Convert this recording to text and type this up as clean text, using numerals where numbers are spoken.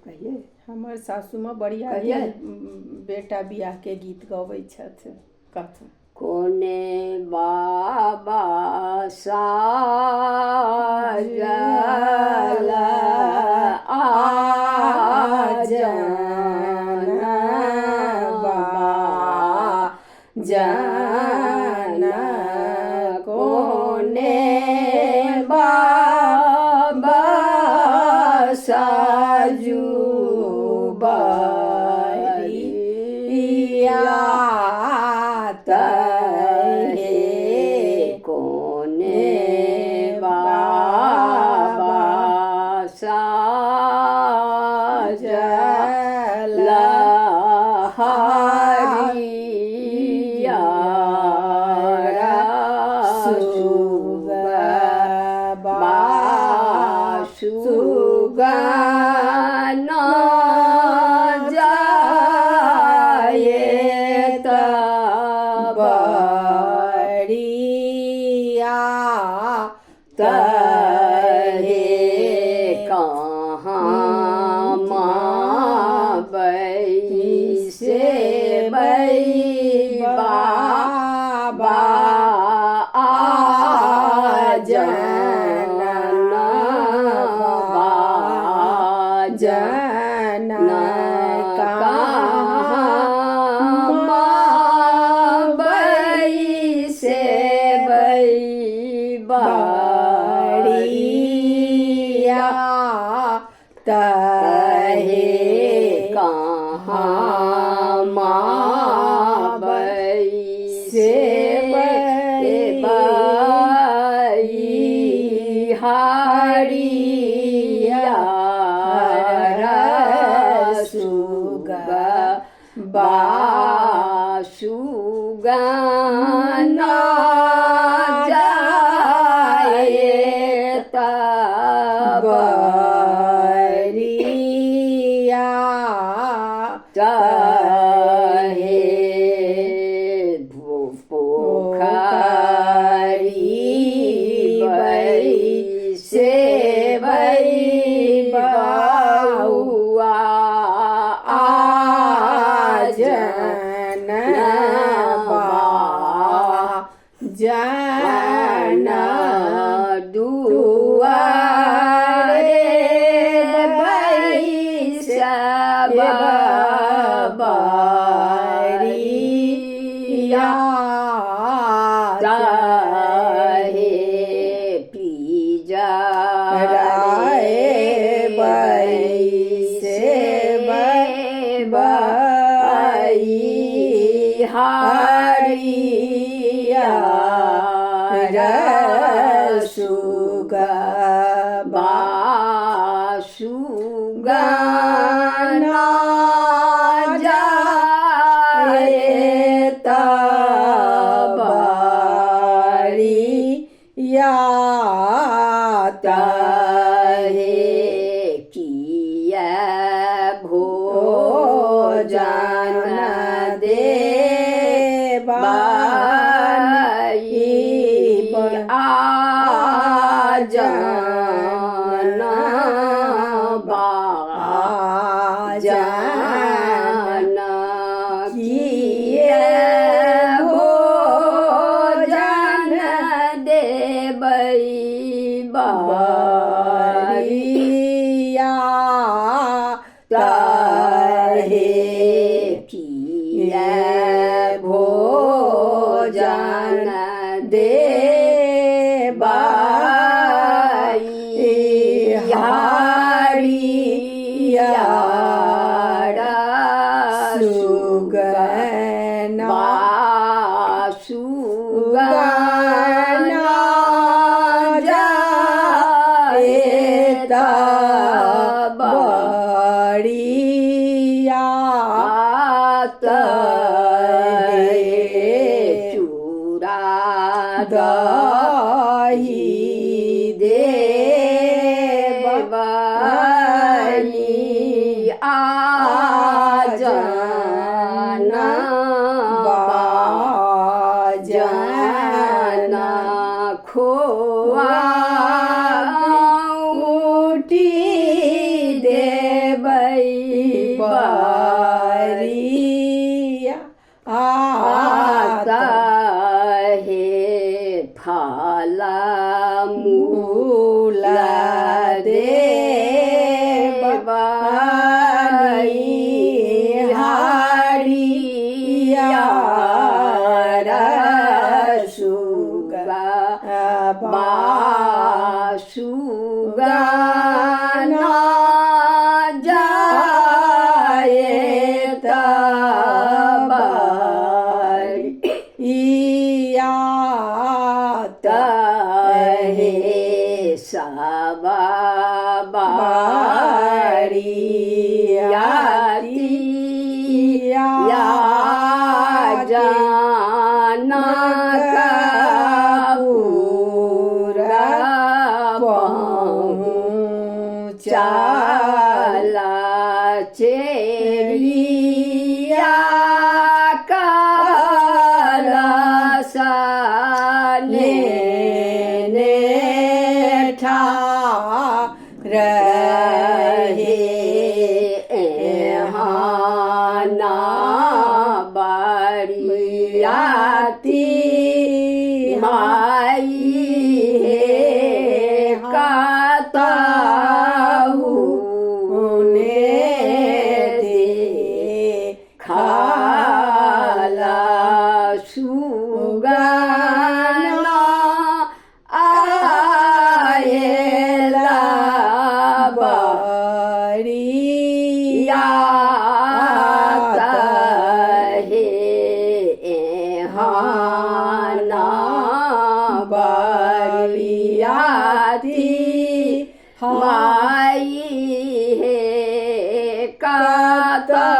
कहियै। हमर सासू माँ बढ़िआँ कहियै। बेटा बियाहके गीत गबै छथि, कहथुन। कोने बाबा साजल आजन बाजन, कोने बाबा साजू बरिया तहे, कोने बाबा साजल हरिया सुगन जाए बड़िया तहे, कहाँ माँ बैसे बाबा आजन बाजन, कहाँ माँ बैसे बड़िया तहे, कहाँ माँ बैसे बाई हरिया सुगा बासुगाना जाए बरिया तहे, पोखरी बैसे बउआ आजन बाजन, दुआरे बैसा बरिया तहे, पिजा राय बैसे बाई हरिया सुगा बासुगाना जाए बरिया तहे, किया भोजन दे बाई आजन बाजन, किया भोजन देबै बरिया तहे, किया भोजन देबै हरिया सुगना बासुगाना जाए बरिया। बरिया आता हे फला मूला देवानी हारिया सुगा बासुगा बासुगाना जाए तबारी इया तहे सबा बारियाती या जाना पूरा पहुँचाला चेलिया काला साने ने ठा रहे रहे हाना बारियाती माई हे काताहू ने दे खाला खाला सुगाना आएला बरिया बारियाता हे हाना बारियाती माई हे काताहू